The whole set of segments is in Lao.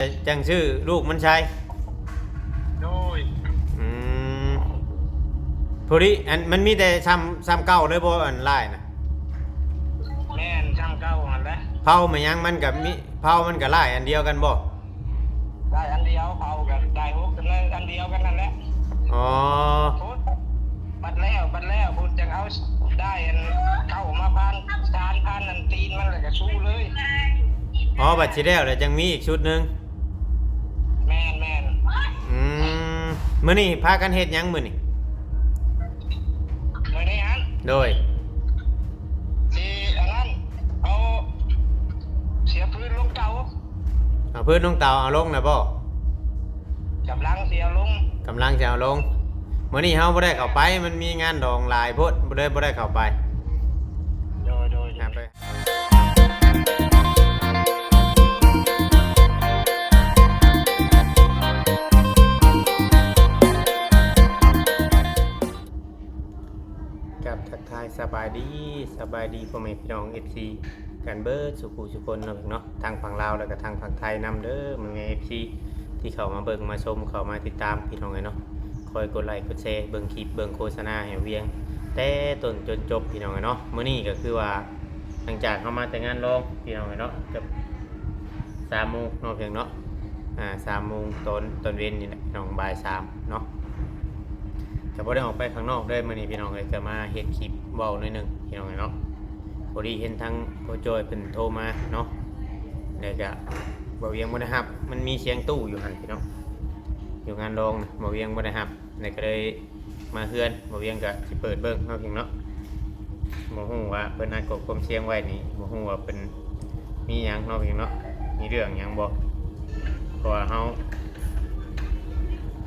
ຈັ່ງຊື້ລູກມັນໃຊ້. ໂດຍ. ອືມ ພໍດີ ອັນ ມັນມີແຕ່ຊ່ຳ ຊ່ຳເກົ່າເລີຍບໍ່ ອັນລາຍນະ? ແມ່ນ ຊ່ຳເກົ່າຫັ້ນແຫຼະ. ເພົາແມ່ນຫຍັງ ມັນກໍມີ ເພົາມັນກໍລາຍອັນດຽວກັນບໍ່? ລາຍອັນດຽວ ເພົາກໍລາຍຫົກ ອັນດຽວກັນນັ້ນແຫຼະ. ອໍ ໂອ້ ບັດແລ້ວ ບັດແລ້ວພຸ້ນຈັ່ງເອົາດ້າຍອັນເກົ່າມາພັນ ສານພັນອັນຕີນມັນ ແລ້ວກໍຊູເລີຍ. ອໍ ບັດຊິແລ້ວ ແລ້ວຈັ່ງມີອີກຊຸດໜຶ່ງ. ແມ່ນໆ. ອືມ ມື້ນີ້ພາກັນເຮັດຫຍັງມື້ນີ້? ມື້ນີ້ຫັ້ນ? ໂດຍ. ຊິອັນນັ້ນ ເອົາເສຍພື້ນລົງເຕົາ. ເອົາພື້ນລົງເຕົາ ເອົາລົງແລ້ວບໍ່? ກຳລັງຊິເອົາລົງ ກຳລັງຊິເອົາລົງ. ມື້ນີ້ເຮົາບໍ່ໄດ້ເຂົ້າໄປ ມັນມີງານດອງຫຼາຍໂພດ ບໍ່ ເລີຍບໍ່ໄດ້ເຂົ້າໄປ. ໂດຍ ໂດຍ ໂດຍ. ກາບທັກທາຍສະບາຍດີ ສະບາຍດີພໍ່ແມ່ພີ່ນ້ອງ ເອັຟຊີ ກັນເບິດສູ່ຜູ້ສູ່ຄົນເນາະ ເນາະ ທັງຝັ່ງລາວ ແລ້ວກໍທັງຝັ່ງໄທນຳເດີ ແມ່ໆ ເອັຟຊີ ທີ່ເຂົ້າມາເບິ່ງມາຊົມ ເຂົ້າມາຕິດຕາມ ພີ່ນ້ອງເອີຍເນາະ. ຄອຍກົດໄລ້ກົດແຊ ເບິ່ງຄລິບເບິ່ງໂຄສະນາໃຫ້ວຽງ ແຕ່ຕົ້ນຈົນຈົບ ພີ່ນ້ອງເອີຍເນາະ. ມື້ນີ້ກໍຄືວ່າ ຫຼັງຈາກເຮົາມາແຕ່ງານລອງ ພີ່ນ້ອງເອີຍເນາະ ເກືອບ ສາມໂມງເນາະ ພຽງເນາະ ອ່າ ສາມໂມງຕອນ ຕອນເວັນນີ້ແຫຼະ ພີ່ນ້ອງ ບ່າຍສາມເນາະ. ກໍບໍ່ໄດ້ອອກໄປຂ້າງນອກເລີຍມື້ນີ້ ພີ່ນ້ອງເອີຍ ກໍມາເຮັດຄລິບເວົ້າໜ້ອຍໜຶ່ງ ພີ່ນ້ອງເອີຍເນາະ. ພໍດີເຫັນທາງພໍ່ຈ້ອຍເພິ່ນໂທມາເນາະ ແລ້ວກໍບ່າວວຽງບໍ່ໄດ້ຮັບ ມັນມີສຽງຕູ້ຢູ່ຫັ້ນ ພີ່ນ້ອງ ຢູ່ງານລອງນະ ບ່າວວຽງບໍ່ໄດ້ຮັບ ແລ້ວກໍເລີຍ ມາເຮືອນ ບ່າວວຽງກໍຊິເປີດເບິ່ງເນາະ ພຽງເນາະ. ບໍ່ຮູ້ວ່າເພິ່ນອັດຂໍ້ຄວາມສຽງໄວ້ນີ້ ບໍ່ຮູ້ວ່າເພິ່ນມີຫຍັງເນາະ ພຽງເນາະ ມີເລື່ອງຫຍັງບໍ່ ເພາະວ່າເຮົາ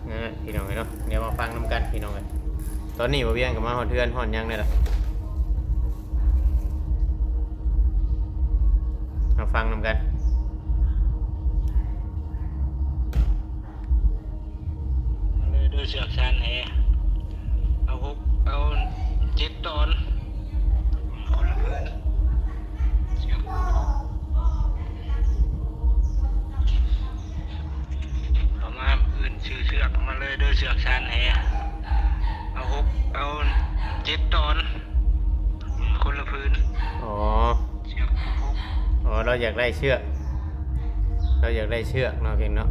ນັ້ນແຫຼະ ພີ່ນ້ອງເອີຍເນາະ. ດຽວມາຟັງນຳກັນ ພີ່ນ້ອງເອີຍ. ຕອນນີ້ບ່າວວຽງກໍມາຮອດເຮືອນຮອດຫຍັງແລ້ວລະ ມາຟັງນຳກັນ. ມາເລີຍເດີ ເຊືອກຊານແຫ ເອົາຫົກ ເອົາເຈັດຕອນ ຄົນລະເພີນ ເຊືອກ ເອົາມາອື່ນ ຊື້ເຊືອກມາເລີຍເດີ ເຊືອກຊານແຫ ເອົາຫົກ ເອົາເຈັດຕອນ ຄົນລະຜືນ. ອໍ ເຊືອກ ອໍ ລາວຢາກໄດ້ເຊືອກ ລາວຢາກໄດ້ເຊືອກເນາະ ພຽງເນາະ.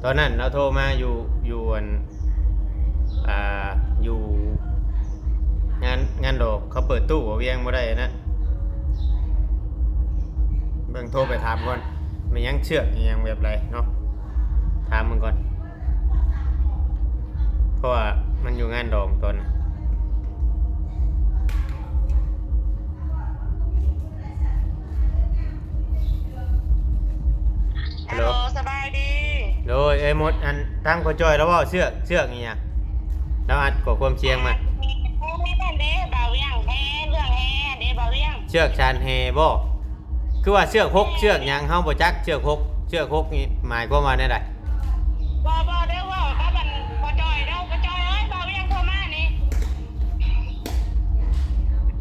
ຕອນນັ້ນລາວໂທມາຢູ່ ຢູ່ອັນ ອ່າ ຢູ່ງານ ງານດອກ ເຂົາເປີດຕູ້ ບ່າວວຽງບໍ່ໄດ້ອັນນັ້ນ ເບິ່ງ ໂທໄປຖາມກ່ອນ ແມ່ນຫຍັງເຊືອກອີຫຍັງແບບໃດເນາະ ຖາມເບິ່ງກ່ອນ. ເພາະວ່າມັນຢູ່ງານດອງຕອນ ຮັລໂຫຼ ສະບາຍດີ. ໂດຍ ເອີຍມົດ ອັນ ທາງພໍ່ຈ້ອຍລາວເວົ້າເຊືອກ ເຊືອກອີຫຍັງ ລາວອັດຂໍ້ຄວາມສຽງມາ. ເອີ ແມ່ນເດ້ ບ່າວວຽງ ແຮ່ ເລື່ອງແຮ່ເດ້ ບ່າວວຽງ ເຊືອກຊານແຮ່ບໍ່? ຄືວ່າເຊືອກຫົກ ເຊືອກຫຍັງ ເຮົາບໍ່ຈັກ ເຊືອກຫົກ ເຊືອກຫົກນີ້ໝາຍຄວາມວ່າແນວໃດ? ບໍ່ ບໍ່ເດີ ເວົ້າກັບອັນພໍ່ຈ້ອຍເດີ ພໍ່ຈ້ອຍເອີຍ ບ່າວວຽງໂທມານີ້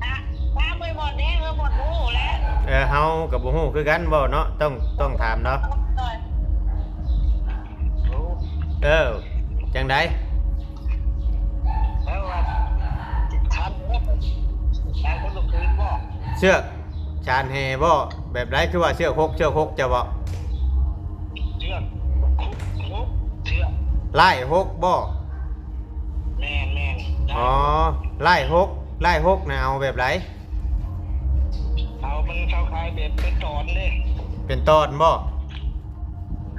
ຖາມ ຖາມເບິ່ງໝົດເດ້ ເອີຍໝົດຮູ້ແຫຼະ. ເອີ ເຮົາກໍບໍ່ຮູ້ຄືກັນ ເວົ້າເນາະ ຕ້ອງ ຕ້ອງຖາມເນາະ. ໂດຍ. ເອີ ຈັ່ງໃດ? ແລ້ວວ່າ ຄັນ ນາຍຄົນລະຄືນບໍ່? ເຊືອກ ຊານແຮ່ບໍ່? ແບບໃດ ຄືວ່າເຊືອກຫົກ ເຊືອກຫົກ ເຈົ້າເວົ້າ? ເຊືອກຫົກ ເຊືອກ ລາຍຫົກບໍ່? ແມ່ນໆ. ອໍ ລາຍຫົກ ລາຍຫົກນະ ເອົາແບບໃດ? ເອົາມັນເຂົ້າຂາຍແບບເປັນຕອນເດ້. ເປັນຕອນບໍ່?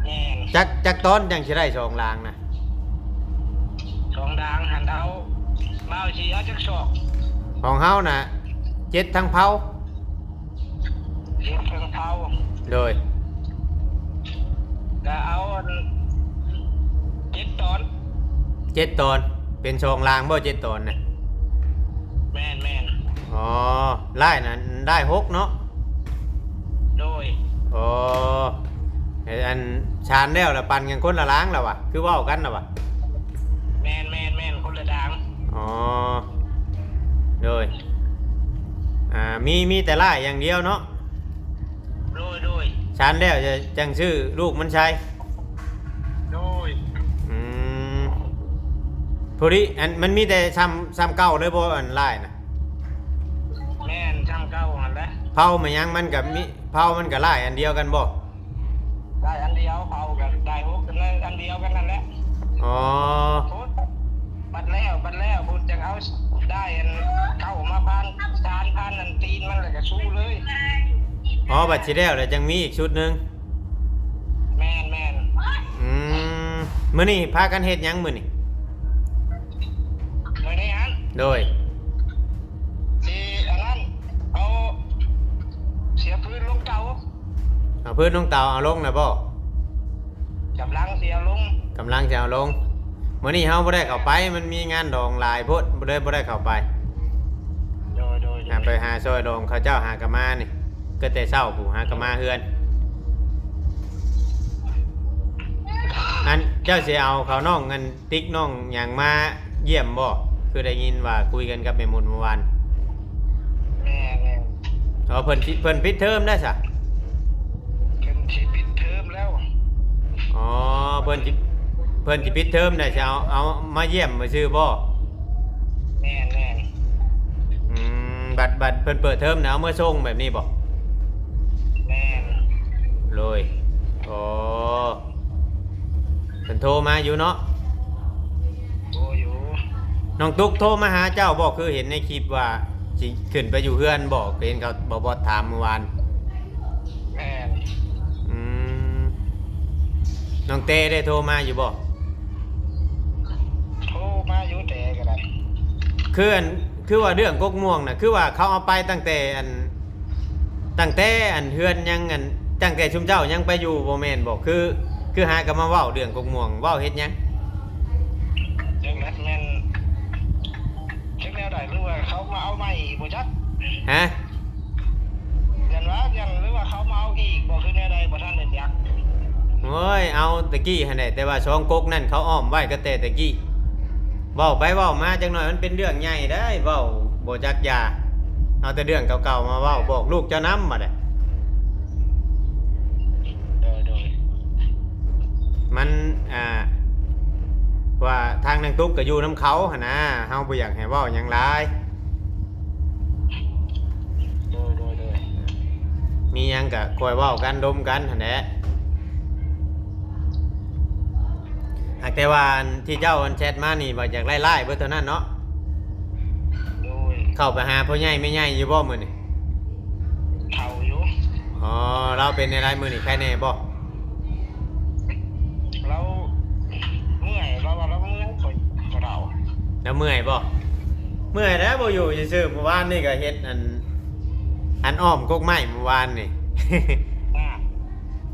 ແມ່ນ. ຈັກ ຈັກຕອນຈັ່ງຊິໄດ້ສອງລາງນະ? ສອງລາງຫັ້ນເອົາ ບ່າວຊິເອົາຈັກສອບ? ຂອງເຮົານະ ເຈັດທັງເພົາ. ເຈັດທັງເພົາ. ໂດຍ. ກະເອົາອັນ ເຈັດຕອນ. ເຈັດຕອນ ເປັນສອງລາງບໍ່ ເຈັດຕອນນະ? ແມ່ນໆ. ອໍ ລາຍນັ້ນ ລາຍຫົກເນາະ? ໂດຍ. ອໍ ອັນຊານແລ້ວລະປັນກັນຄົນລະລາງລະຫວາ ຄືເວົ້າກັນລະຫວາ? ແມ່ນໆໆ ຄົນລະລາງ. ອໍ ໂດຍ. ອ່າ ມີ ມີແຕ່ລາຍຢ່າງດຽວເນາະ? ໂດຍໆ. ຊານແລ້ວຈະ ຈັ່ງຊື້ລູກມັນໃຊ້. ຜູ້ນີ້ ອັນ ມັນມີແຕ່ຊ່ຳ ຊ່ຳເກົ່າເລີຍບໍ່ ອັນລາຍນະ? ແມ່ນ ຊ່ຳເກົ່າຫັ້ນແຫຼະ. ເພົາແມ່ນຫຍັງ ມັນກໍມີ ເພົາມັນກໍລາຍອັນດຽວກັນບໍ່? ລາຍອັນດຽວ ເພົາກໍລາຍຫົກ ອັນດຽວກັນນັ້ນແຫຼະ. ອໍ ບັດແລ້ວ ບັດແລ້ວພຸ້ນຈັ່ງເອົາ ໄດ້ອັນເຂົ້າມາຜ່ານສານ ຜ່ານອັນຕີນມັນ ແລ້ວກໍຊູເລີຍ. ອໍ ບັດຊິແລ້ວ ແລ້ວຈັ່ງມີອີກຊຸດໜຶ່ງ. ແມ່ນໆ. ອືມ ມື້ນີ້ພາກັນເຮັດຫຍັງມື້ນີ້? ມື້ນີ້ຫັ້ນ? ໂດຍ. ຊິອັນນັ້ນ ເອົາ ເສຍພື້ນລົງເຕົາ. ເອົາພື້ນລົງເຕົາ ເອົາລົງແລ້ວບໍ່? ກຳລັງຊິເອົາລົງ ກຳລັງຊິເອົາລົງ. ມື້ນີ້ເຮົາບໍ່ໄດ້ເຂົ້າໄປ ມັນມີງານດອງຫຼາຍໂພດ ເລີຍບໍ່ໄດ້ເຂົ້າໄປ. ໂດຍໆໆ. ຫາໄປຫາຊ່ອຍດອງເຂົາເຈົ້າ ຫາກະມານີ້ ກໍແຕ່ເຊົ້າພຸ້ນ ຫາກະມາເຮືອນ. ອັນ ເຈົ້າຊິເອົາເຂົານ້ອງ ອັນ ຕິກນ້ອງຫຍັງມາຢ້ຽມບໍ່? ຄືໄດ້ຍິນວ່າຄຸຍກັນກັບແມ່ມົນເມື່ອວານ. ແມ່ນໆ. ອໍ ເພິ່ນຊິ ເພິ່ນປິດເທີມໄດ້ຊະ? ເພິ່ນຊິປິດເທີມແລ້ວ. ອໍ ເພິ່ນຊິ ເພິ່ນຊິປິດເທີມໄດ້ ຊິເອົາ ເອົາມາຢ້ຽມຊື່ໆບໍ່? ແມ່ນໆ. ອືມ ບັດ ບັດເພິ່ນເປີດເທີມນະ ເອົາເມືອສົ່ງແບບນີ້ບໍ່? ແມ່ນ. ໂດຍ. ອໍ ເພິ່ນໂທມາຢູ່ເນາະ? ໂທຢູ່. ນ້ອງຕຸກໂທມາຫາເຈົ້າບໍ່? ຄືເຫັນໃນຄລິບວ່າຊິຂຶ້ນໄປຢູ່ເຮືອນບໍ່? ເຫັນເຂົາ ບ່າວບອດຖາມເມື່ອວານ. ແມ່ນ. ອືມ ນ້ອງເຕ້ໄດ້ໂທມາຢູ່ບໍ່? ໂທມາຢູ່ ເຕ້ກໍໄດ້. ຄືອັນ ຄືວ່າເລື່ອງກົກມ່ວງນະ ຄືວ່າເຂົາເອົາໄປຕັ້ງແຕ່ອັນ ຕັ້ງແຕ່ອັນເຮືອນຍັງອັນ ຕັ້ງແຕ່ຊຸມເຈົ້າຍັງໄປຢູ່ບໍ່ແມ່ນບໍ່? ຄື ຄືຫາກໍມາເວົ້າເລື່ອງກົກມ່ວງ ເວົ້າເຮັດຫຍັງ? ຈັ່ງນັ້ນແມ່ນ ຈັກແນວໃດ ຫຼືວ່າເຂົາມາເອົາໃໝ່ອີກບໍ່ຈັກ? ຮະ? ຢ້ານວ່າ ຢ້ານ ຫຼືວ່າເຂົາມາເອົາອີກບໍ່ ຄືແນວໃດ ບໍ່ທັນໄດ້ຈັກ. ໂອ້ຍ ເອົາແຕ່ກີ້ຫັ້ນແຫຼະ ແຕ່ວ່າສອງກົກນັ້ນເຂົາອ້ອມໄວ້ກໍແຕ່ແຕ່ກີ້. ເວົ້າໄປເວົ້າມາຈັກໜ້ອຍມັນເປັນເລື່ອງໃຫຍ່ໄດ໋ ເວົ້າບໍ່ຈັກຢ່າ. ເອົາແຕ່ເລື່ອງເກົ່າໆມາເວົ້າ ບອກລູກເຈົ້ານຳບາດນີ້. ໂດຍໆ. ມັນ ອ່າ ວ່າທາງນາງຕຸກກໍຢູ່ນຳເຂົາຫັ້ນນາ ເຮົາບໍ່ຢາກໃຫ້ເວົ້າຫຍັງຫຼາຍ. ໂດຍໆໆ. ມີຫຍັງກໍຄ່ອຍເວົ້າກັນ ລົມກັນຫັ້ນແຫຼະ. ຫາກແຕ່ວ່າອັນທີ່ເຈົ້າອັນແຊັດມານີ້ວ່າຢາກໄດ້ຫຼາຍເບິດເທົ່ານັ້ນເນາະ. ໂດຍ. ເຂົ້າໄປຫາພໍ່ໃຫຍ່ແມ່ໃຫຍ່ຢູ່ບໍ່ມື້ນີ້? ເຂົ້າຢູ່. ອໍ ລາວເປັນແນວໃດມື້ນີ້ ໄຄແດ່ບໍ່? ລາວເມື່ອຍ ລາວວ່າລາວເມື່ອຍ ຂ້ອຍກໍເດົາ. ລາວເມື່ອຍບໍ່? ເມື່ອຍແລ້ວ ບໍ່ຢູ່ຊື່ໆ. ມື້ວານນີ້ກໍເຮັດອັນ ອັນອ້ອມກົກໄມ້ມື້ວານນີ້. ອ່າ.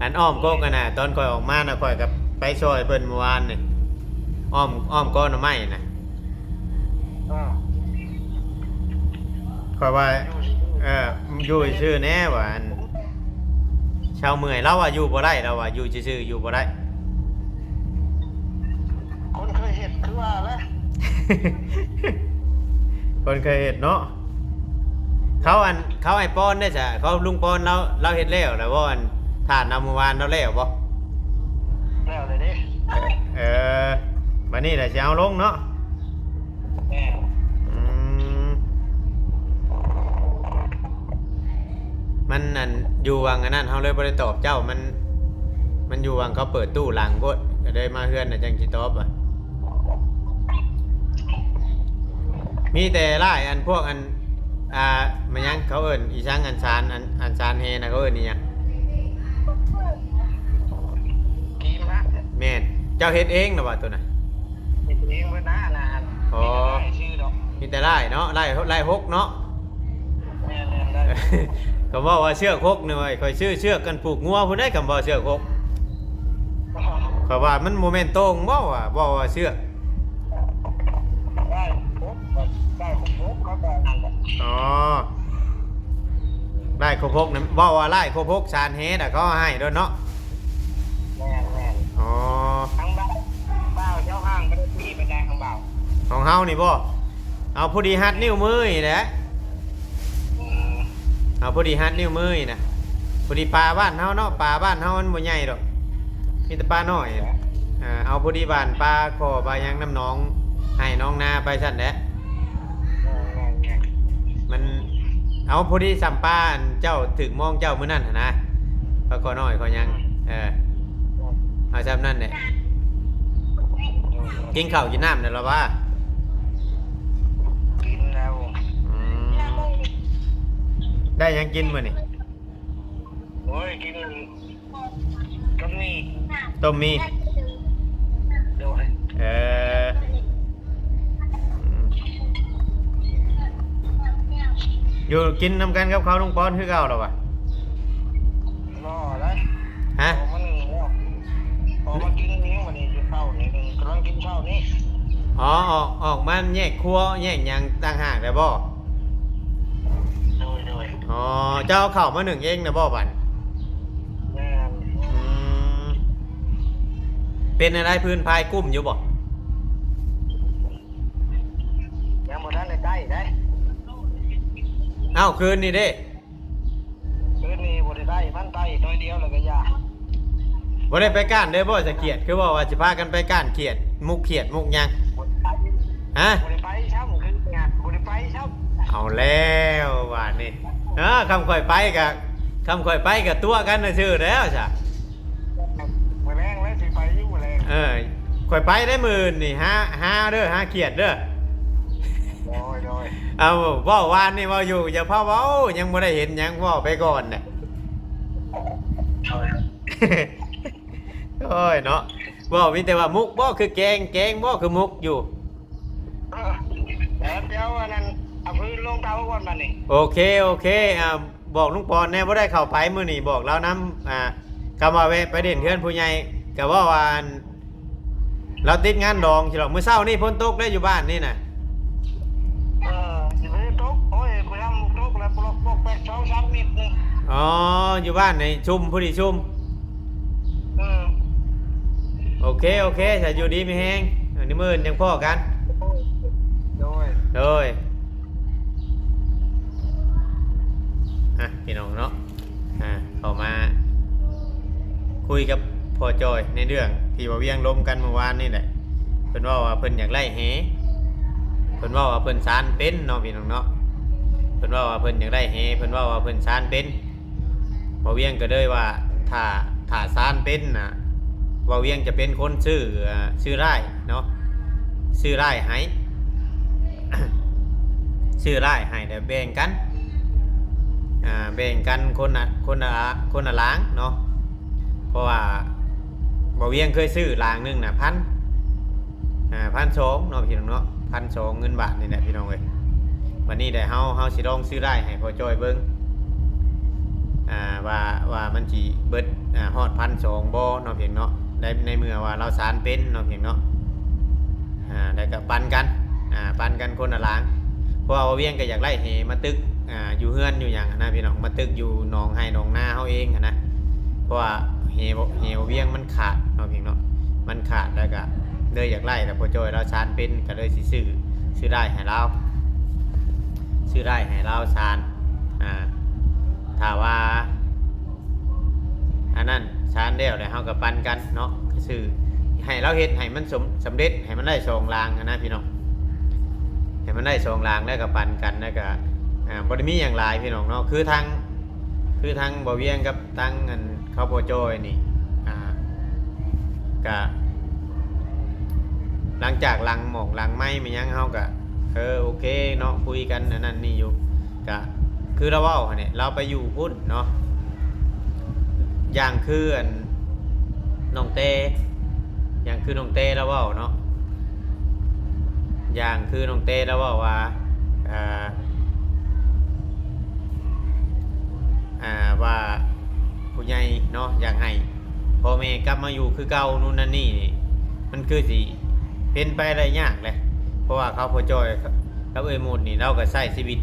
ອັນອ້ອມກົກຫັ້ນນະ ຕອນຂ້ອຍອອກມານະ ຂ້ອຍກໍໄປຊ່ອຍເພິ່ນມື້ວານນີ້ ອ້ອມ ອ້ອມກໍໜໍ່ໄມ້ນະ. ເອີ ຂ້ອຍວ່າ ເອີ ຢູ່ຊື່ແດ່ວ່າ ອັນ ເຊົາເມື່ອຍ. ລາວວ່າຢູ່ບໍ່ໄດ້ ລາວວ່າຢູ່ຊື່ໆ ຢູ່ບໍ່ໄດ້. ຄົນເຄີຍເຮັດຄືວ່າແຫຼະ ຄົນເຄີຍເຮັດເນາະ. ເຂົາອັນ ເຂົາອ້າຍປອນໄດ້ຊະ ເຂົາລຸງປອນລາວ ລາວເຮັດແລ້ວແລ້ວບໍ່? ອັນ ທາດລາວມື້ວານລາວແລ້ວບໍ່? ແລ້ວເລີຍເດ້. ເອີ ບາດນີ້ລະຊິເອົາລົງເນາະ. ແມ່ນ. ອືມ ມັນອັນ ຢູ່ຫວ່າງອັນນັ້ນ ເຮົາເລີຍບໍ່ໄດ້ຕອບເຈົ້າ. ມັນ ມັນຢູ່ຫວ່າງເຂົາເປີດຕູ້ຫຼັງໂພດ ກໍເລີຍມາເຮືອນນະ ຈັ່ງຊິຕອບວ່າ. ມີແຕ່ຫຼາຍອັນ ພວກອັນ ອ່າ ແມ່ນຫຍັງ ເຂົາເອີ້ນອີ່ຫຍັງ ອັນສານ ອັນ ອັນສານແຮ່ນະ ເຂົາເອີ້ນອີ່ຫຍັງ? ແມ່ນ. ເຈົ້າເຮັດເອງນະວ່າໂຕນັ້ນ? ເຮັດເອງເບິດນະ ອັນນັ້ນ. ອໍ ມີແຕ່ຫຼາຍຊື່ດອກ. ມີແຕ່ຫຼາຍເນາະ ຫຼາຍ ຫຼາຍຫົກເນາະ. ແມ່ນໆ ໄດ້. ຄຳເວົ້າວ່າເຊືອກຫົກນີ້ ຂ້ອຍຊື້ເຊືອກກັນຜູກງົວພຸ້ນເດ້. ຄຳເວົ້າເຊືອກຫົກ ຂ້ອຍວ່າມັນບໍ່ແມ່ນໂຕ່ງບໍ່ວະ ເວົ້າວ່າເຊືອກ. ໄດ້ຄົບ ໄດ້ຄົບຫົກ ເຂົາກໍນັ້ນແຫຼະ. ອໍ ໄດ້ຄົບຫົກນະ ເວົ້າວ່າໄດ້ຄົບຫົກ ສານແຮ່ນະ ເຂົາໃຫ້ໂດດເນາະ. ແມ່ນໆ. ອໍ ທາງບ່າວ ບ່າວເຈົ້າຫ່າງໄປໄດ້ປີປານໃດ ທາງບ່າວ? ຂອງເຮົານີ້ບໍ່? ເອົາ ພໍດີຮັດນິ້ວມືນີ້ແຫຼະ. ອືມ. ເອົາພໍດີຮັດນິ້ວມືນີ້ນະ. ພໍດີປາບ້ານເຮົາເນາະ ປາບ້ານເຮົາມັນບໍ່ໃຫຍ່ດອກ ມີແຕ່ປານ້ອຍ. ເອີ ເອົາພໍດີບ້ານ ປາຂໍປາຫຍັງນຳໜອງ ໄຮ່ໜອງນາໄປຊັ້ນແຫຼະ. ແມ່ນໆໆ ມັນ ເອົາ ພໍດີສ່ຳປາອັນເຈົ້າຖືກມອງເຈົ້າມື້ນັ້ນຫັ້ນນະ ປາຄໍນ້ອຍເຂົາຍັງ ເອີ ເອົາສ່ຳນັ້ນແຫຼະ. ກິນເຂົ້າກິນນ້ຳແລ້ວລະຫວາ? ກິນແລ້ວ. ອືມ ໄດ້ຫຍັງກິນມື້ນີ້? ໂອ້ຍ ກິນ ຕົ້ມໝີ່ ຕົ້ມໝີ່. ໂດຍ ເອີ ອືມ ຢູ່ກິນນຳກັນກັບເຂົາລຸງປອນຄືເກົ່າລະຫວາ? ບໍ່ໄດ້ ຮະ? ອອກມາໜຶ່ງແລ້ວ ອອກມາກິນອີ່ຫຍັງບັດນີ້ ກິນເຂົ້ານີ້ ກຳລັງກິນເຊົ້ານີ້. ອໍ ອອກ ອອກມາແຍກຄົວແຍກຫຍັງຕ່າງຫາກແລ້ວບໍ່? ໂດຍໆ. ອໍ ເຈົ້າເອົາເຂົ້າມາໜຶ້ງເອງນະບໍ່ບັດ? ແມ່ນ. ອືມ ເປັນແນວໃດ ພື້ນພາຍກຸ້ມຢູ່ບໍ່? ຍັງບໍ່ທັນໄດ້ໃຕ້ເດ້. ອ້າວ ຄືນນີ້ເດ້? ຄືນນີ້ບໍ່ໄດ້ໃຕ້ ມັນໃຕ້ໜ້ອຍດຽວແລ້ວກໍຢ່າ. ບໍ່ໄດ້ໄປກ້ານເດີບໍ່ ສະກຽດ? ຄືເວົ້າວ່າຊິພາກັນໄປກ້ານຂຽດ ໝຸກຂຽດ ໝຸກຫຍັງ? ບໍ່ໄດ້ໄປ. ຮະ? ບໍ່ໄດ້ໄປຊ້ຳ ຄືງານ ບໍ່ໄດ້ໄປຊ້ຳ. ເອົາແລ້ວບາດນີ້ ເອີ ຄຳຂ້ອຍໄປກະ ຄຳຂ້ອຍໄປກະຕົວະກັນຊື່ໆແລ້ວຊະ. ມື້ແລງແລ້ວຊິໄປຢູ່ມື້ແລງ. ເອີ ຂ້ອຍໄປໄດ້ມື້ອື່ນນີ້ ຫາ ຫາເດີ ຫາຂຽດເດີ. ໂດຍໆ. ເອົາ ເວົ້າວານນີ້ເວົ້າຢູ່ ຢ່າພາເວົ້າ ຍັງບໍ່ໄດ້ເຫັນຫຍັງ ເວົ້າໄປກ່ອນນະ. ໂດຍ. ໂອ້ຍເນາະ ເວົ້າມີແຕ່ວ່າມຸກບໍ່ ຄືແກງ ແກງບໍ່ ຄືມຸກຢູ່. ເອີ ແລ້ວດຽວອັນນັ້ນ ເອົາພື້ນລົງເຕົາກ່ອນບັດນີ້. ໂອເຄ ໂອເຄ. ອ່າ ບອກລຸງປອນແດ່ ບໍ່ໄດ້ເຂົ້າໄປມື້ນີ້ ບອກລາວນຳ. ອ່າ ຄຳວ່າແວະໄປຫຼິ້ນເຮືອນຜູ້ໃຫຍ່ ກະເວົ້າວ່າ ອັນ ລາວຕິດງານດອງຊິດອກ. ມື້ເຊົ້ານີ້ຝົນຕົກເດ້ ຢູ່ບ້ານນີ້ນະ. ເອີ ຊິບໍ່ໄດ້ຕົກ. ໂອ້ຍ ບໍ່ທຳຕົກແລ້ວ ປອກໆແປກ ສອງສາມເມັດໜຶ່ງ. ອໍ ຢູ່ບ້ານໃນຊຸມ ຜູ້ດີຊຸມ. ເອີ ໂອເຄ ໂອເຄ ສະ ຢູ່ດີມີແຮງ. ອັນນີ້ມື້ອື່ນຈັ່ງພໍ້ກັນ. ໂດຍ ໂດຍ. ອ່ະ ພີ່ນ້ອງເນາະ ອ່າ ເຂົ້າມາຄຸຍກັບພໍ່ຈ້ອຍໃນເລື່ອງທີ່ວ່າວຽງລົມກັນມື້ວານນີ້ແຫຼະ. ເພິ່ນເວົ້າວ່າເພິ່ນຢາກໄລ່ແຫ ເພິ່ນເວົ້າວ່າເພິ່ນຊານເປັນເນາະ ພີ່ນ້ອງເນາະ. ເພິ່ນເວົ້າວ່າເພິ່ນຢາກໄລ່ແຫ ເພິ່ນເວົ້າວ່າເພິ່ນຊານເປັນ. ບ່າວວຽງກໍເລີຍວ່າ ຖ້າ ຖ້າຊານເປັນນະ ບ່າວວຽງຈະເປັນຄົນຊື້ ເອີ ຊື້ລາຍເນາະ ຊື້ລາຍໃຫ້ ຊື້ລາຍໃຫ້ ແລ້ວແບ່ງກັນ ອ່າ ແບ່ງກັນຄົນລະ ຄົນລະ ຄົນລະລາງເນາະ. ເພາະວ່າບ່າວວຽງເຄີຍຊື້ລາງໜຶ່ງນະ ພັນ ອ່າ ພັນສອງເນາະ ພີ່ນ້ອງເນາະ ພັນສອງເງິນບາດນີ້ແຫຼະ ພີ່ນ້ອງເອີຍ. ບັດນີ້ແຫຼະ ເຮົາ ເຮົາຊິລອງຊື້ລາຍໃຫ້ພໍ່ຈ້ອຍເບິ່ງ ອ່າ ວ່າ ວ່າມັນຊິເບິດ ອ່າ ຮອດພັນສອງບໍ່ເນາະ ພີ່ນ້ອງເນາະ. ໃນ ໃນເມື່ອວ່າລາວຊານເປັນເນາະ ພີ່ນ້ອງເນາະ ອ່າ ແລ້ວກໍປັນກັນ ອ່າ ປັນກັນຄົນລະລາງ. ເພາະວ່າບ່າວວຽງກໍຢາກໄລ່ແຫມາຕຶກ ອ່າ ຢູ່ເຮືອນຢູ່ຫຍັງຫັ້ນນະ ພີ່ນ້ອງ ມາຕຶກຢູ່ໜອງໄຮ່ໜອງນາເຮົາເອງຫັ້ນນະ. ເພາະວ່າແຫ ແຫບ່າວວຽງມັນຂາດເນາະ ພີ່ນ້ອງເນາະ ມັນຂາດ ແລ້ວກໍເລີຍຢາກໄລ່ ແລ້ວພໍ່ຈ້ອຍລາວຊານເປັນ ກໍເລີຍຊິຊື້ ຊື້ລາຍໃຫ້ລາວ ຊື້ລາຍໃຫ້ລາວຊານ. ອ່າ ຖ້າວ່າ ອັນນັ້ນຊານແລ້ວ ແລ້ວເຮົາກໍປັນກັນເນາະ ກໍຊື້ໃຫ້ລາວເຮັດໃຫ້ມັນສົມ ສຳເລັດ ໃຫ້ມັນໄດ້ສອງລາງຫັ້ນນະ ພີ່ນ້ອງ ໃຫ້ມັນໄດ້ສອງລາງ ແລ້ວກໍປັນກັນ ແລ້ວກໍ ອ່າ ບໍ່ໄດ້ມີຫຍັງຫຼາຍ ພີ່ນ້ອງເນາະ. ຄືທາງ ຄືທາງບ່າວວຽງກັບທາງ ອັນ ເຂົາພໍ່ຈ້ອຍນີ້ ອ່າ ກະ ຫຼັງຈາກຫຼັງໝອກຫຼັງໄມ້ມາຫຍັງ ເຮົາກະ ເອີ ໂອເຄເນາະ ຄຸຍກັນອັນນັ້ນນີ້ຢູ່ ກະຄືລາວເວົ້າຫັ້ນແຫຼະ ລາວໄປຢູ່ພຸ້ນເນາະ. ຢ່າງຄື ອັນ ນ້ອງແຕ້ ຢ່າງຄືນ້ອງແຕ້ລາວເວົ້າເນາະ ຢ່າງຄືນ້ອງແຕ້ລາວເວົ້າວ່າ ເອີ ອ່າ ວ່າຜູ້ໃຫຍ່ເນາະ ຢາກໃຫ້ພໍ່ແມ່ກັບມາຢູ່ຄືເກົ່າ ນູ້ນນັ້ນນີ້ ມັນຄືຊິເປັນໄປໄດ້ຍາກແຫຼະ. ເພາະວ່າເຂົາພໍ່ຈ້ອຍກັບເອື້ອຍມຸດນີ້ ລາວກໍໃຊ້ຊີວິດ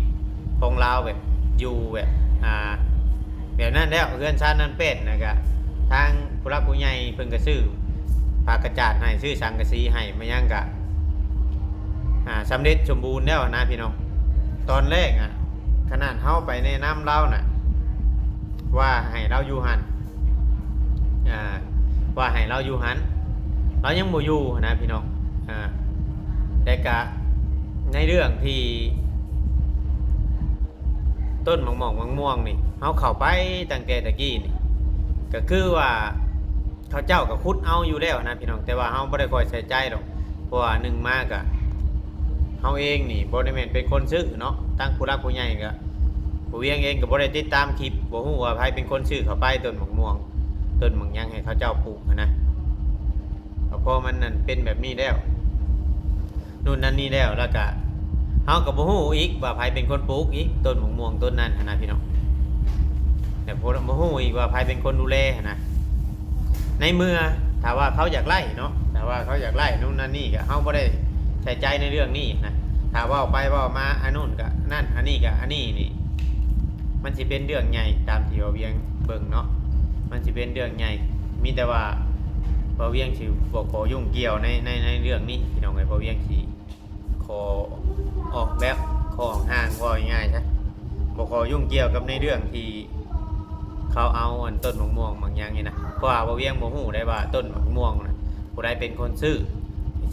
ຂອງລາວແບບ ຢູ່ແບບ ອ່າ ແບບນັ້ນແລ້ວ ເຮືອນຊານນັ້ນເປັນ ແລ້ວກະທາງຜູ້ຫຼັກຜູ້ໃຫຍ່ເພິ່ນກະຊື້ຜ້າກະຈາດໃຫ້ ຊື້ສັງກະສີໃຫ້ ມາຫຍັງກະ ອ່າ ສຳເລັດສົມບູນແລ້ວນະ ພີ່ນ້ອງ. ຕອນແລກອະ ຂະໜາດເຮົາໄປແນະນຳລາວນະ ວ່າໃຫ້ລາວຢູ່ຫັ້ນ ອ່າ ວ່າໃຫ້ລາວຢູ່ຫັ້ນ ລາວຍັງບໍ່ຢູ່ນະ ພີ່ນ້ອງ. ອ່າ ແລະກະໃນເລື່ອງທີ່ຕົ້ນໝາກໝອກໝາກມ່ວງນີ້ ເຮົາເຂົ້າໄປຕັ້ງແຕ່ຕະກີ້ນີ້ ກະຄືວ່າເຂົາເຈົ້າກະຂຸດເອົາຢູ່ແລ້ວນະພີ່ນ້ອງ, ແຕ່ວ່າເຮົາບໍ່ໄດ້ຄ່ອຍໃສ່ໃຈດອກ ເພາະວ່າໜຶ່ງມາກະ ເຮົາເອງນີ້ບໍ່ໄດ້ແມ່ນເປັນຄົນຊື້ເນາະ, ທາງຜູ້ຫຼັກຜູ້ໃຫຍ່ກະ ຜູ້ວຽງເອງກະບໍ່ໄດ້ຕິດຕາມຄລິບ ບໍ່ຮູ້ວ່າໃຜເປັນຄົນຊື້ເຂົ້າໄປ ຕົ້ນໝາກມ່ວງ ຕົ້ນໝາກຫຍັງໃຫ້ເຂົາເຈົ້າປູກຫັ້ນນະ. ກະເພາະມັນນັ້ນເປັນແບບນີ້ແລ້ວ ໂນ່ນນັ້ນນີ້ແລ້ວ ແລ້ວກະເຮົາກະບໍ່ຮູ້ອີກວ່າໃຜເປັນຄົນປູກອີກ ຕົ້ນໝາກມ່ວງຕົ້ນນັ້ນຫັ້ນນະພີ່ນ້ອງ, ແຕ່ບໍ່ຮູ້ອີກວ່າໃຜເປັນຄົນດູແລຫັ້ນນະ. ໃນເມື່ອຖ້າວ່າເຂົາຢາກໄລ່ເນາະ ຖ້າວ່າເຂົາຢາກໄລ່ໂນ່ນນັ້ນນີ້ ກະເຮົາບໍ່ໄດ້ໃສ່ໃຈໃນເລື່ອງນີ້ນະ. ຖ້າເວົ້າໄປເວົ້າມາ ອັນໂນ້ນກະນັ້ນ ອັນນີ້ກະອັນນີ້ນີ້ ມັນຊິເປັນເລື່ອງໃຫຍ່ ຕາມທີ່ບ່າວວຽງເບິ່ງເນາະ ມັນຊິເປັນເລື່ອງໃຫຍ່. ມີແຕ່ວ່າບ່າວວຽງຊິບໍ່ຂໍຫຍຸ້ງກ່ຽວໃນ ໃນ ໃນເລື່ອງນີ້ພີ່ນ້ອງເອີຍ, ບ່າວວຽງຊິຂໍອອກແບບຂໍຫ່າງໆ ເວົ້າງ່າຍໆຊະ ບໍ່ຂໍຫຍຸ້ງກ່ຽວກັບໃນເລື່ອງທີ່ເຂົາເອົາອັນຕົ້ນໝາກມ່ວງໝາກຫຍັງນີ້ນະ, ເພາະວ່າບ່າວວຽງບໍ່ຮູ້ໄດ້ວ່າຕົ້ນໝາກມ່ວງນະ ຜູ້ໃດເປັນຄົນຊື້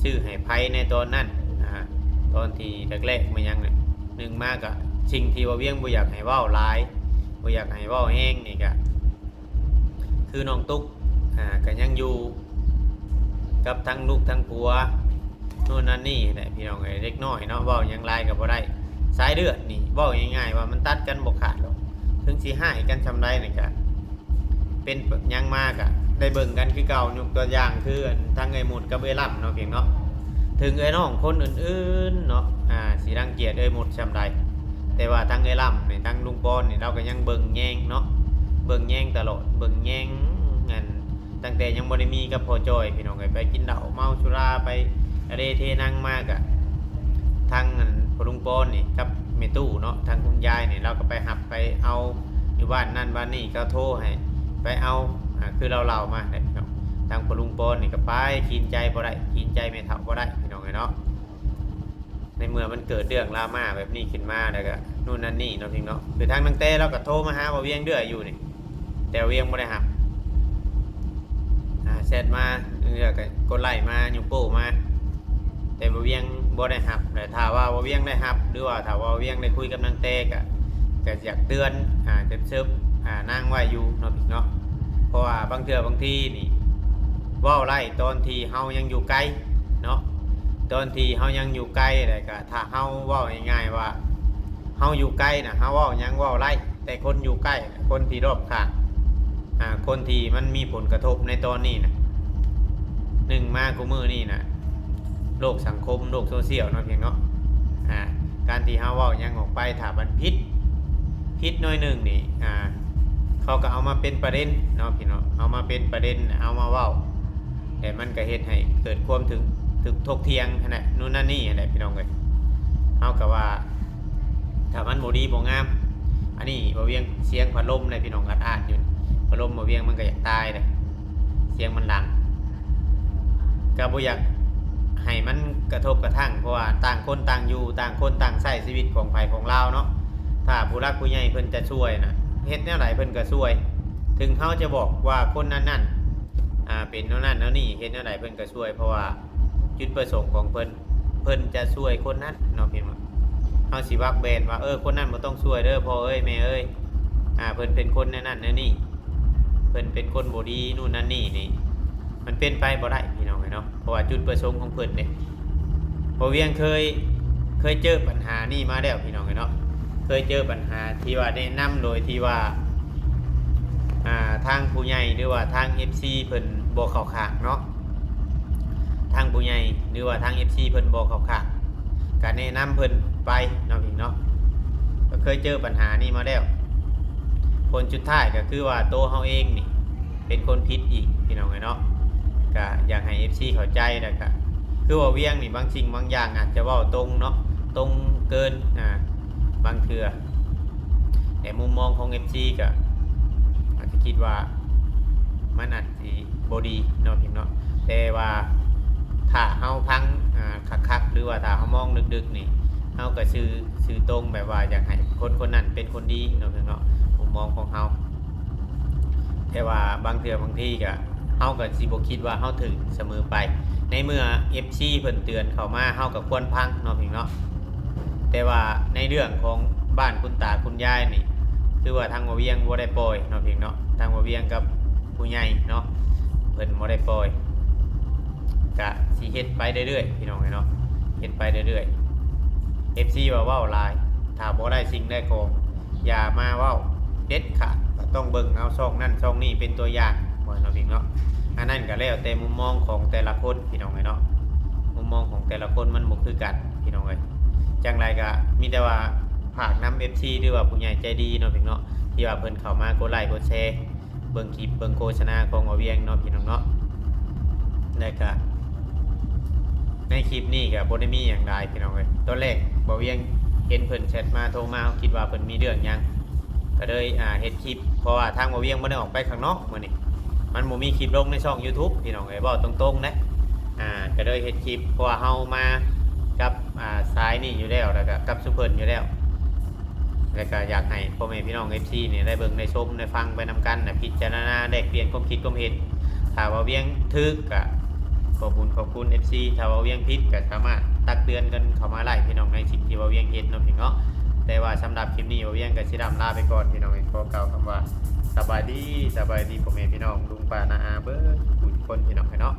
ຊື້ໃຫ້ໃຜໃນຕອນນັ້ນ ອາ ຕອນທີ່ແລກໆມາຫຍັງນະ. ໜຶ່ງມາກະ ສິ່ງທີ່ບ່າວວຽງບໍ່ຢາກໃຫ້ເວົ້າຫຼາຍ ບໍ່ຢາກໃຫ້ເວົ້າແຮງນີ້ກະ ຄືນ້ອງຕຸກ ອາ ກະຍັງຢູ່ກັບທັງລູກທັງຜົວ ໂນ່ນນັ້ນນີ້ແຫຼະພີ່ນ້ອງເອີຍ. ເດັກນ້ອຍເນາະ ເວົ້າຫຍັງຫຼາຍກະບໍ່ໄດ້ ສາຍເລືອດນີ້ ເວົ້າງ່າຍໆວ່າມັນຕັດກັນບໍ່ຂາດດອກ ເຖິງຊິຮ້າຍກັນສ່ຳໃດນີ້ກະ ເປັນຫຍັງມາກະໄດ້ເບິ່ງກັນຄືເກົ່າ. ຍົກຕົວຢ່າງຄື ອັນ ທັງເອື້ອຍມຸດກັບເອື້ອຍລຳເນາະ ພຽງເນາະ ເຖິງເອື້ອຍນ້ອງຄົນອື່ນໆເນາະ ອາ ຊິລັງກຽດເອື້ອຍມຸດສ່ຳໃດ ແຕ່ວ່າທັງເອື້ອຍລຳນີ້ ທັງລຸງປອນນີ້ ລາວກະຍັງເບິ່ງແຍງເນາະ ເບິ່ງແຍງຕະຫຼອດ ເບິ່ງແຍງ ອັນ ຕັ້ງແຕ່ຍັງບໍ່ໄດ້ມີກັບພໍ່ຈ້ອຍ ພີ່ນ້ອງເອີຍ. ໄປກິນເຫຼົ້າເມົາສຸລາ ໄປອະເລເທນັງມາກະ ທັງ ອັນ ພໍ່ລຸງປອນນີ້ກັບແມ່ຕູ້ເນາະ ທັງຄຸນຍາຍນີ້ ລາວກະໄປຮັບໄປເອົາຢູ່ບ້ານນັ້ນບ້ານນີ້ ເຂົາໂທໃຫ້ໄປເອົາ ອາ ຄືລາວເລົ່າມາແຫຼະເນາະ. ທາງພໍ່ລຸງປອນນີ້ກະໄປ ຂີນໃຈບໍ່ໄດ້ ຂີນໃຈແມ່ເຖົ້າບໍ່ໄດ້ ພີ່ນ້ອງເອີຍເນາະ. ໃນເມື່ອມັນເກີດເລື່ອງດຣາມາແບບນີ້ຂຶ້ນມາ ແລ້ວກະໂນ່ນນັ້ນນີ້ເນາະ ພຽງເນາະ. ຄືທາງນາງແຕ້ລາວກະໂທມາຫາບ່າວວຽງເລື້ອຍຢູ່ນີ້ ແຕ່ບ່າວວຽງບໍ່ໄດ້ຮັບ ອາ ແຊັດມາ ແລ້ວກະກົດໄລ້ມາ ຍົກໂປ້ມາ ແຕ່ບ່າວວຽງບໍ່ໄດ້ຮັບ. ແລະຖ້າວ່າບ່າວວຽງໄດ້ຮັບ ຫຼືວ່າຖ້າວ່າບ່າວວຽງໄດ້ຄຸຍກັບນາງແຕ້ກະ ກະຢາກເຕືອນ ອາ ເຊີບ ອາ ນາງໄວ້ຢູ່ເນາະ ພຽງເນາະ. ເພາະວ່າບາງເທື່ອບາງທີນີ້ ເວົ້າໄດ້ຕອນທີ່ເຮົາຍັງຢູ່ໄກເນາະ ຕອນທີ່ເຮົາຍັງຢູ່ໄກ ແລ້ວກະ ຖ້າເຮົາເວົ້າງ່າຍໆວ່າ ເຮົາຢູ່ໄກນະ ເຮົາເວົ້າຫຍັງເວົ້າໄດ້ ແຕ່ຄົນຢູ່ໃກ້ ຄົນທີ່ຮອບຂ້າງ ອາ ຄົນທີ່ມັນມີຜົນກະທົບໃນຕອນນີ້ນະ ໜຶ່ງມາຄູ່ມື້ນີ້ນະ ໂລກສັງຄົມ ໂລກໂຊຊຽວເນາະ ພຽງເນາະ ອາ ການທີ່ເຮົາເວົ້າຫຍັງອອກໄປ ຖ້າມັນຜິດ ຜິດໜ້ອຍໜຶ່ງນີ້ ອາ ເຂົາກະເອົາມາເປັນປະເດັນເນາະ ພີ່ນ້ອງ ເອົາມາເປັນປະເດັນ ເອົາມາເວົ້າ ແລະມັນກະເຮັດໃຫ້ເກີດຄວາມຖືກ ຖືກຖົກຖຽງຫັ້ນແຫຼະ ໂນ່ນນັ້ນນີ້ຫັ້ນແຫຼະ ພີ່ນ້ອງເອີຍ. ເຮົາກະວ່າ ຖ້າມັນບໍ່ດີບໍ່ງາມ ອັນນີ້ບ່າວວຽງ ສຽງພັດລົມເດ້ ພີ່ນ້ອງ ອາດໆຢູ່ ພັດລົມບ່າວວຽງມັນກະຢາກຕາຍເດ້ ສຽງມັນດັງ ກະບໍ່ຢາກໃຫ້ມັນກະທົບກະທົ່ງ ເພາະວ່າຕ່າງຄົນຕ່າງຢູ່ ຕ່າງຄົນຕ່າງໃຊ້ຊີວິດຂອງໃຜຂອງລາວເນາະ. ຖ້າຜູ້ຫຼັກຜູ້ໃຫຍ່ເພິ່ນຈະຊ່ວຍນະ ເຮັດແນວໃດເພິ່ນກະຊ່ວຍ ເຖິງເຮົາຈະບອກວ່າຄົນນັ້ນໆ ອາ ເປັນແນວນັ້ນແນວນີ້ ເຮັດແນວໃດເພິ່ນກະຊ່ວຍ ເພາະວ່າຈຸດປະສົງຂອງເພິ່ນ ເພິ່ນຈະຊ່ວຍຄົນນັ້ນເນາະ ເຫັນບໍ່? ເຮົາຊິວາກແບນວ່າ ເອີ ຄົນນັ້ນບໍ່ຕ້ອງຊ່ວຍເດີ ພໍ່ເອີຍ ແມ່ເອີຍ ອາ ເພິ່ນເປັນຄົນແນວນັ້ນແນວນີ້ ເພິ່ນເປັນຄົນບໍ່ດີ ໂນ່ນນັ້ນນີ້ນີ້ ມັນເປັນໄປບໍ່ໄດ້ ພີ່ນ້ອງເອີຍເນາະ. ເພາະວ່າຈຸດປະສົງຂອງເພິ່ນເດ້ ບ່າວວຽງເຄີຍ ເຄີຍເຈີບັນຫານີ້ມາແລ້ວ ພີ່ນ້ອງເອີຍເນາະ. ເຄີຍເຈີບັນຫາທີ່ວ່າແນະນຳໂດຍທີ່ວ່າ ອາ ທາງຜູ້ໃຫຍ່ ຫຼືວ່າທາງເອັຟຊີເພິ່ນບໍ່ເຂົ້າຂ້າງເນາະ ທາງຜູ້ໃຫຍ່ ຫຼືວ່າທາງເອັຟຊີເພິ່ນບໍ່ເຂົ້າຂ້າງ ກະແນະນຳເພິ່ນໄປເນາະ ພີ່ນ້ອງເນາະ. ກະເຄີຍເຈີບັນຫານີ້ມາແລ້ວ ຜົນສຸດທ້າຍກະຄືວ່າໂຕເຮົາເອງນີ້ເປັນຄົນຜິດອີກ ພີ່ນ້ອງເອີຍເນາະ. ກະຢາກໃຫ້ເອັຟຊີເຂົ້າໃຈ ແລ້ວກະຄືວ່າວຽງນີ້ ບາງສິ່ງບາງຢ່າງອາດຈະເວົ້າຕົງເນາະ ຕົງເກີນ ອາ ບາງເທື່ອ ແຕ່ມຸມມອງຂອງເອັຟຊີກະອາດຈະຄິດວ່າມັນອາດ ຊິບໍ່ດີເນາະ ພີ່ນ້ອງເນາະ. ແຕ່ວ່າຖ້າເຮົາຟັງ ອາ ຄັກໆ ຫຼືວ່າຖ້າເຮົາມອງເລິກໆນີ້ ເຮົາກະສື່ ສື່ຕົງ ແບບວ່າຢາກໃຫ້ຄົນຄົນນັ້ນເປັນຄົນດີເນາະ ພີ່ນ້ອງເນາະ ມຸມມອງຂອງເຮົາ. ແຕ່ວ່າບາງເທື່ອບາງທີກະ ເຮົາກະຊິບໍ່ຄິດວ່າເຮົາຖືກສະເໝີໄປ ໃນເມື່ອ ເອັຟຊີ ເພິ່ນເຕືອນເຂົ້າມາ ເຮົາກໍຄວນຟັງເນາະ ພີ່ນ້ອງເນາະ. ແຕ່ວ່າໃນເລື່ອງຂອງບ້ານຄຸນຕາຄຸນຍາຍນີ້ ຄືວ່າທາງບ່າວວຽງບໍ່ໄດ້ປ່ອຍເນາະ ພີ່ນ້ອງເນາະ. ທາງບ່າວວຽງກັບຜູ້ໃຫຍ່ເນາະ ເພິ່ນບໍ່ໄດ້ປ່ອຍ ກະຊິເຮັດໄປເລື້ອຍໆ ພີ່ນ້ອງເອີຍເນາະ ເຮັດໄປເລື້ອຍໆ. ເອັຟຊີ ວ່າເວົ້າຫຼາຍ ຖ້າບໍ່ໄດ້ສິ່ງໃດກໍຢ່າມາເວົ້າເດັດຂາດ ກໍຕ້ອງເບິ່ງເອົາຊ່ອງນັ້ນຊ່ອງນີ້ເປັນຕົວຢ່າງ ວ່າເນາະ ພີ່ນ້ອງເນາະ. ອັນນັ້ນກໍແລ້ວແຕ່ມຸມມອງຂອງແຕ່ລະຄົນ ພີ່ນ້ອງເອີຍເນາະ ມຸມມອງຂອງແຕ່ລະຄົນມັນບໍ່ຄືກັນ ພີ່ນ້ອງເອີຍ. ຈັ່ງໃດກໍມີແຕ່ວ່າຝາກນຳ ເອັຟຊີ ຫຼືວ່າຜູ້ໃຫຍ່ໃຈດີເນາະ ພີ່ນ້ອງເນາະ ທີ່ວ່າເພິ່ນເຂົ້າມາກົດໄລ້ກົດແຊ ເບິ່ງຄລິບເບິ່ງໂຄສະນາຂອງບ່າວວຽງເນາະ ພີ່ນ້ອງເນາະ. ແລະກະໃນຄລິບນີ້ກະບໍ່ໄດ້ມີຫຍັງຫຼາຍ ພີ່ນ້ອງເອີຍ. ຕອນແລກບ່າວວຽງເຫັນເພິ່ນແຊັດມາໂທມາ ເຮົາຄິດວ່າເພິ່ນມີເລື່ອງຫຍັງ ກະເລີຍ ອ່າ ເຮັດຄລິບ ເພາະວ່າທາງບ່າວວຽງບໍ່ໄດ້ອອກໄປຂ້າງນອກມື້ນີ້ ມັນບໍ່ມີຄລິບລົງໃນຊ່ອງ YouTube ພີ່ນ້ອງເອີຍ ເວົ້າຕົງໆເດ້. ອ່າ ກະເລີຍເຮັດຄລິບ ເພາະວ່າເຮົາມາກັບ ອ່າ ສາຍນີ້ຢູ່ແລ້ວ ແລ້ວກະກັບຊຸມເພິ່ນຢູ່ແລ້ວ ແລ້ວກໍຢາກໃຫ້ພໍ່ແມ່ພີ່ນ້ອງ ເອັຟຊີ ນີ້ໄດ້ເບິ່ງໄດ້ຊົມໄດ້ຟັງໄປນຳກັນນະ ພິຈາລະນາແລກປ່ຽນຄວາມຄິດຄວາມເຫັນ. ຖ້າວ່າວຽງຖືກກໍຂອບຄຸນຂອບຄຸນ ເອັຟຊີ ຖ້າວ່າວຽງຜິດກໍສາມາດຕັກເຕືອນກັນເຂົ້າມາໄດ້ ພີ່ນ້ອງ ໃນສິ່ງທີ່ວ່າວຽງເຮັດເນາະ ພີ່ນ້ອງເນາະ. ແຕ່ວ່າສຳລັບຄລິບນີ້ ວ່າວຽງກໍຊິລ່ຳລາໄປກ່ອນ ພີ່ນ້ອງເອີຍ. ຂໍກ່າວຄຳວ່າສະບາຍດີ ສະບາຍດີພໍ່ແມ່ພີ່ນ້ອງ ລຸງປ້ານ້າອາເບິດທຸກຜູ້ທຸກຄົນ ພີ່ນ້ອງເອີຍເນາະ.